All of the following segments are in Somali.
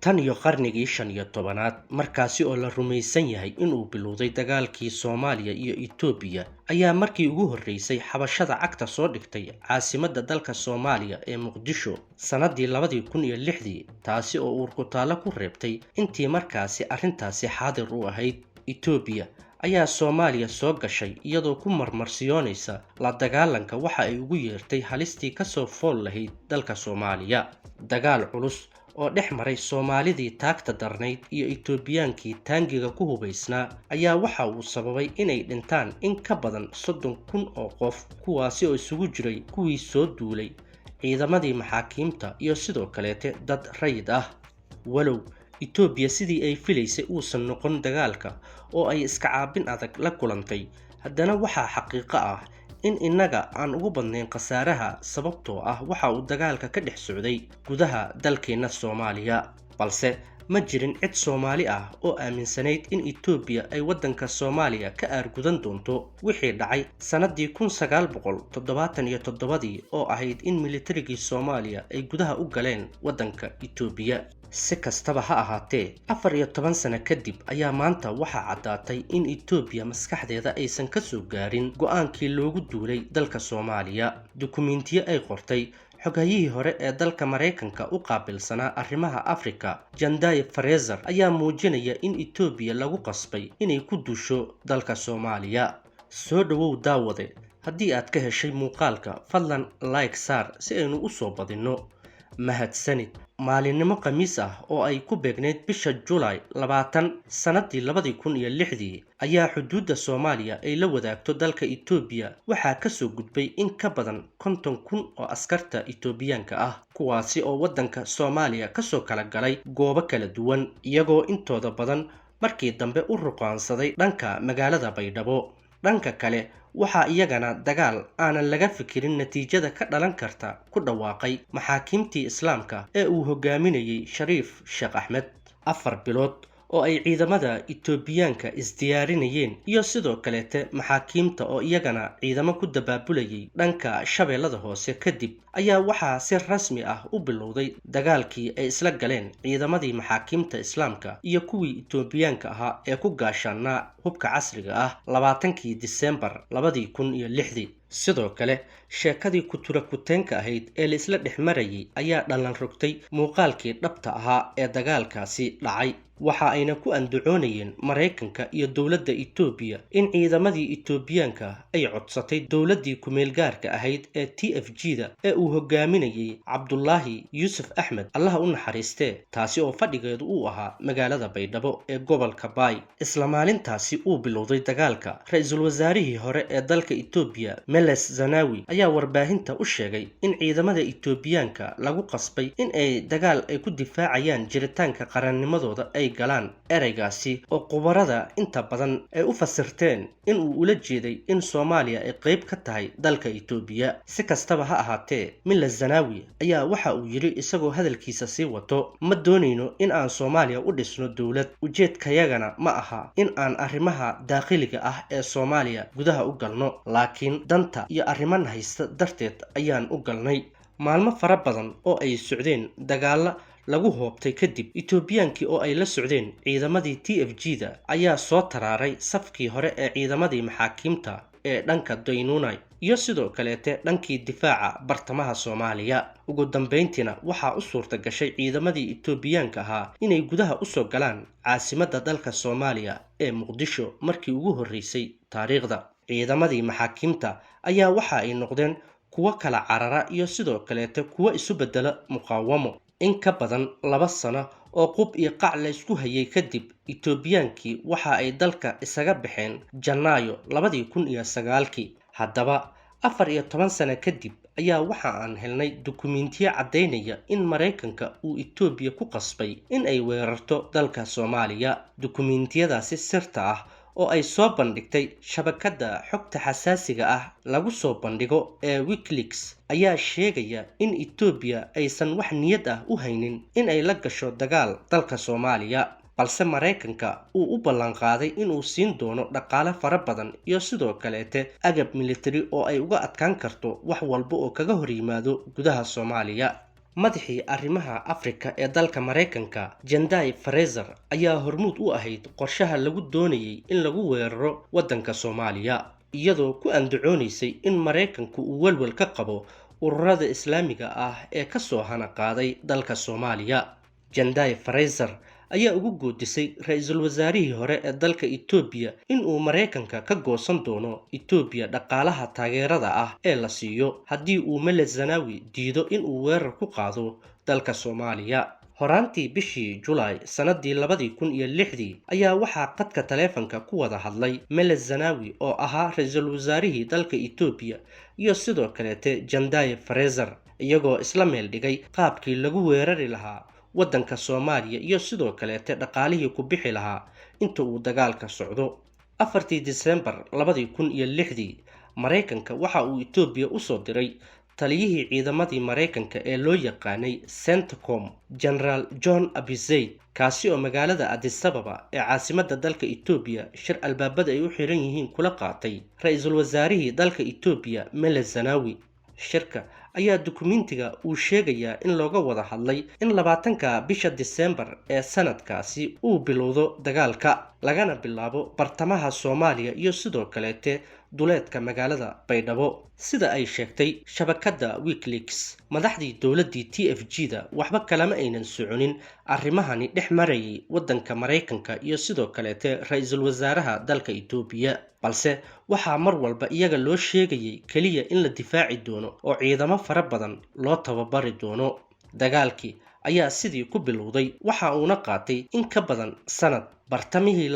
Tan iyo qarnigii 15aad, markaasi oo la rumaysan yahay inuu bilowday dagaalkii Soomaaliya iyo Itoobiya, ayaa markii ugu horreysay Xabashada cagta soo dhigtay caasimadda dalka Soomaaliya ee Muqdisho sannaddii 2006dii, taasi oo uurkutaallo ku reebtay intii markaasi arrintaasi xaadir u ahayd. Itoobiya ayaa Soomaaliya soo gashay iyadoo ku marmarsiyoonaysa la dagaalanka waxa ay ugu yeertay halistii kasoo fool lahayd dalka Soomaaliya. Dagaal culus oo dhex maray Soomaalidii taagta darnayd iyo Itoobiyaankii taangiga ku hubaysnaa ayaa waxa uu sababay inay dhintaan in ka badan 30,000 oo qof, kuwaasi oo isugu jiray kuwii soo duulay, ciidamadii maxaakiimta iyo sidoo kaleete dad rayid ah. Walow Itoobiya sidii ay filaysay uusan noqon dagaalka oo ay iska caabin adag la kulantay, haddana waxaa xaqiiqo ah in innaga aan ugu badnayn khasaaraha, sababtoo ah waxa uu dagaalka ka dhex socday gudaha dalkeenna Soomaaliya. Balse ma jirin cid Soomaali ah oo aaminsanayd in Itoobiya ay waddanka Soomaaliya ka aargudan doonto wixii dhacay sannaddii 1977dii, oo ahayd in militarigii Soomaaliya ay gudaha u galeen waddanka Itoobiya. Si kastaba ha ahaatee, 14 sano kadib ayaa maanta waxaa caddaatay in Itoobiya maskaxdeeda aysan ka soo gaarin go-aankii loogu duulay dalka Soomaaliya. Dukumiintiyo ay qortay xoghayihii hore ee dalka Maraykanka u qaabilsanaa arrimaha Afrika, Jendayi Frazer, ayaa muujinaya in Itoobiya lagu qasbay inay ku duusho dalka Soomaaliya. Soo dhowow daawade, haddii aad ka heshay muuqaalka fadlan like saar si aynu u soo badinno. Mahadsanid. Maalinimo Khamiis ah oo ay ku beegnayd bisha Julaay 20 sannaddii 2006dii ayaa xuduudda Soomaaliya ay la wadaagto dalka Itoobiya waxaa kasoo gudbay in ka badan 50,000 oo askarta Itoobiyaanka ah, kuwaasi oo waddanka Soomaaliya kasoo kala galay goobo kala duwan, iyagoo intooda badan markii dambe u ruqaansaday dhanka magaalada Baydhabo. Dhanka kale, waxaa iyagana dagaal aanan laga fikirin natiijada ka dhalan karta ku dhawaaqay maxaakiimtii Islaamka ee uu hogaaminayay Shariif Sheekh Axmed. 4 bilood oo ay ciidamada Itoobiyaanka isdiyaarinayeen iyo sidoo kaleete maxaakiimta oo iyagana ciidamo ku dabaabulayay dhanka Shabeellada Hoose kadib, ayaa waxaa si rasmi ah u bilowday dagaalkii ay isla galeen ciidamadii maxaakiimta Islaamka iyo kuwii Itoobiyaanka ahaa ee ku gaashaanaa hubka casriga ah 20kii Disembar 2006dii. Sidoo kale, sheekadii kutura kuteenka ahayd ee la isla dhex marayay ayaa dhalan rogtay muuqaalkii dhabta ahaa ee dagaalkaasi dhacay. Waxa ayna ku andacoonayeen Maraykanka iyo dowladda Itoobiya in ciidamadii Itoobiyaanka ay codsatay dowladdii ku-meelgaarka ahayd ee TFG da ee uu hogaaminayay Cabdulaahi Yuusuf Axmed, Allaha u naxariistee, taasi oo fadhigeedu uu ahaa magaalada Baydhabo ee gobolka Baay. Isla maalintaasi uu bilowday dagaalka, ra-iisul wasaarihii hore ee dalka Itoobiya Meles Zenawi ayaa warbaahinta u sheegay in ciidamada Itoobiyaanka lagu qasbay in ay dagaal ay ku difaacayaan jiritaanka qarannimadooda ay galaan. Ereygaasi oo khubarada inta badan ay u fasirteen in uu ula jeeday in Soomaaliya ay qayb ka tahay dalka Itoobiya. Si kastaba ha ahaatee, Meles Zenawi ayaa waxa uu yidhi isagoo hadalkiisa sii wato: "Ma doonayno in aan Soomaaliya u dhisno dowlad, ujeedkayagana ma aha in aan arrimaha daakhiliga ah ee Soomaaliya gudaha u galno, laakiin danta iyo arriman haysta darteed ayaan u galnay." Maalmo fara badan oo ay socdeen dagaalla lagu hoobtay kadib, Itoobiyaankii oo ay la socdeen ciidamadii TFG da ayaa soo taraaray safkii hore ee ciidamadii maxaakiimta ee dhanka Daynunay iyo sidoo kaleete dhankii difaaca bartamaha Soomaaliya. Ugu dambeyntiina waxaa u suurta gashay ciidamadii Itoobiyaanka ahaa inay gudaha usoo galaan caasimadda dalka Soomaaliya ee Muqdisho markii ugu horreysay taariikhda. Ciidamadii maxaakiimta ayaa waxa ay noqdeen kuwo kala carara iyo sidoo kaleete kuwo isu beddela muqaawamo. In ka badan 2 sano oo qub iyo qac la isku hayay kadib, Itoobiyaankii waxa ay dalka isaga baxeen Janaayo 2009kii. Haddaba, 14 sano kadib ayaa waxa aan helnay dukumiintiyo caddaynaya in Maraykanka uu Itoobiya ku qasbay in ay weerarto dalka Soomaaliya. Dukumiintiyadaasi sirta ah oo ay soo bandhigtay shabakadda xogta xasaasiga ah lagu soo bandhigo ee WikiLeaks ayaa sheegaya in Itoobiya aysan wax niyad ah u haynin in ay la gasho dagaal dalka Soomaaliya, balse Maraykanka uu u ballanqaaday inuu siin doono dhaqaale fara badan iyo sidoo kaleete agab militari oo ay uga adkaan karto wax walba oo kaga hor yimaado gudaha Soomaaliya. Madaxii arrimaha Afrika ee dalka Maraykanka, Jendayi Frazer, ayaa hormuud u ahayd qorshaha lagu doonayay in lagu weeraro waddanka Soomaaliya, iyadoo ku andacoonaysay in Maraykanku uu welwel ka qabo ururada Islaamiga ah ee ka soo hanaqaaday dalka Soomaaliya. Jendayi Frazer ayaa ugu goodisay ra-iisul wasaarihii hore ee dalka Itoobiya in uu Maraykanka ka goosan doono Itoobiya dhaqaalaha taageerada ah ee la siiyo haddii uu Meles Zenawi diido in uu weerar ku qaado dalka Soomaaliya. Horaantii bishii Julaay sanadii 2006 ayaa waxaa qadka taleefanka ku wada hadlay Meles Zenawi oo ahaa ra-iisul wasaarihii dalka Itoobiya iyo sidoo kaleete Jendayi Frazer, iyagoo isla meel dhigay qaabkii lagu weerari lahaa waddanka Soomaaliya iyo sidoo kaleete dhaqaalihii ku bixi lahaa inta uu dagaalka socdo. 4 Disembar 2006 Maraykanka waxa uu Itoobiya u soo diray taliyihii ciidamadii Maraykanka ee loo yaqaanay CENTCOM, General John Abizaid, kaasi oo magaalada Addis Ababa ee caasimadda dalka Itoobiya shir albaabada ay u xiran yihiin kula qaatay ra-iisul wasaarihii dalka Itoobiya Meles Zenawi. Shirka ayaa dukumentiga uu sheegayaa in looga wada hadlay in 20-ka bisha Disembar ee sanadkaasi uu bilowdo dagaalka, lagana bilaabo bartamaha Soomaaliya iyo sidoo kaleete duleedka magaalada Baydhabo. Sida ay sheegtay shabakadda WikiLeaks, madaxdii dowladdii TFG-da waxba kalama aynan soconin arrimahani dhex marayay waddanka Maraykanka iyo sidoo kaleete ra-iisul wasaaraha dalka Itoobiya, balse waxaa mar walba iyaga loo sheegayay keliya in la difaaci doono oo ciidamo fara badan loo tababari doono. Dagaalkii ayaa sidii ku bilowday, waxa uuna qaatay in ka badan sanad. Bartamihii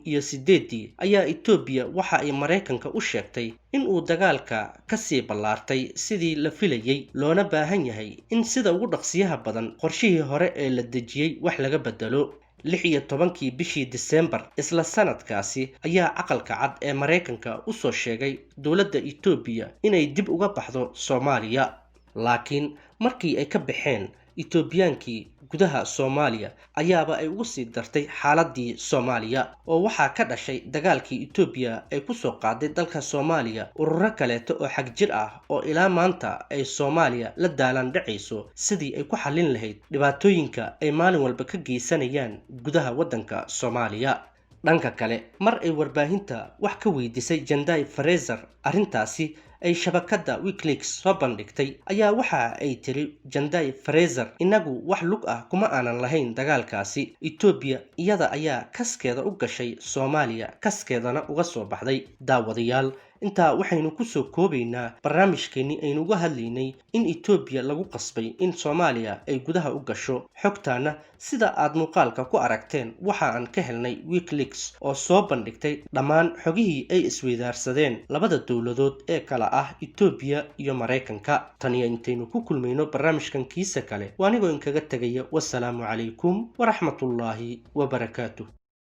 2008 ayaa Itoobiya waxa ay Maraykanka u sheegtay in uu dagaalka ka sii ballaartay sidii la filayay, loona baahan yahay in sida ugu dhaqsiyaha badan qorshihii hore ee la dejiyey wax laga bedelo. 16-kii bishii Disembar isla sanadkaasi ayaa Aqalka Cad ee Maraykanka u soo sheegay dowladda Itoobiya inay dib uga baxdo Soomaaliya. Laakiin markii ay ka baxeen Itoobiyaankii gudaha Soomaaliya ayaaba ay ugu sii dartay xaaladii Soomaaliya, oo waxaa ka dhashay dagaalkii Itoobiya ay ku soo qaaday dalka Soomaaliya ururo kaleeto oo xagjir ah oo ilaa maanta ay Soomaaliya la daalan dhacayso sidii ay ku xallin lahayd dhibaatooyinka ay maalin walba ka geysanayaan gudaha waddanka Soomaaliya. Dhanka kale, mar ay warbaahinta wax ka weydiisay Jendayi Frazer arrintaasi ay shabakadda WikiLeaks soo bandhigtay, ayaa waxa ay tiri Jendayi Frazer: inagu wax lug ah kuma aanan lahayn dagaalkaasi, Itoobiya iyada ayaa kaskeeda u gashay Soomaaliya, kaskeedana uga soo baxday. Daawadayaal, intaa waxaynu kusoo koobaynaa barnaamijkeenii aynu uga hadlaynay in Itoobiya lagu qasbay in Soomaaliya ay gudaha u gasho. Xogtaana sida aad muuqaalka ku aragteen waxa aan ka helnay WikiLeaks oo soo bandhigtay dhammaan xogihii ay isweydaarsadeen labada dowladood ee kala ah Itoobiya iyo Maraykanka. Tan iyo intaynu ku kulmayno barnaamijkan kiisa kale, waa anigoo inkaga tegaya wasalaamu calaykum waraxmatullaahi wabarakaatuh.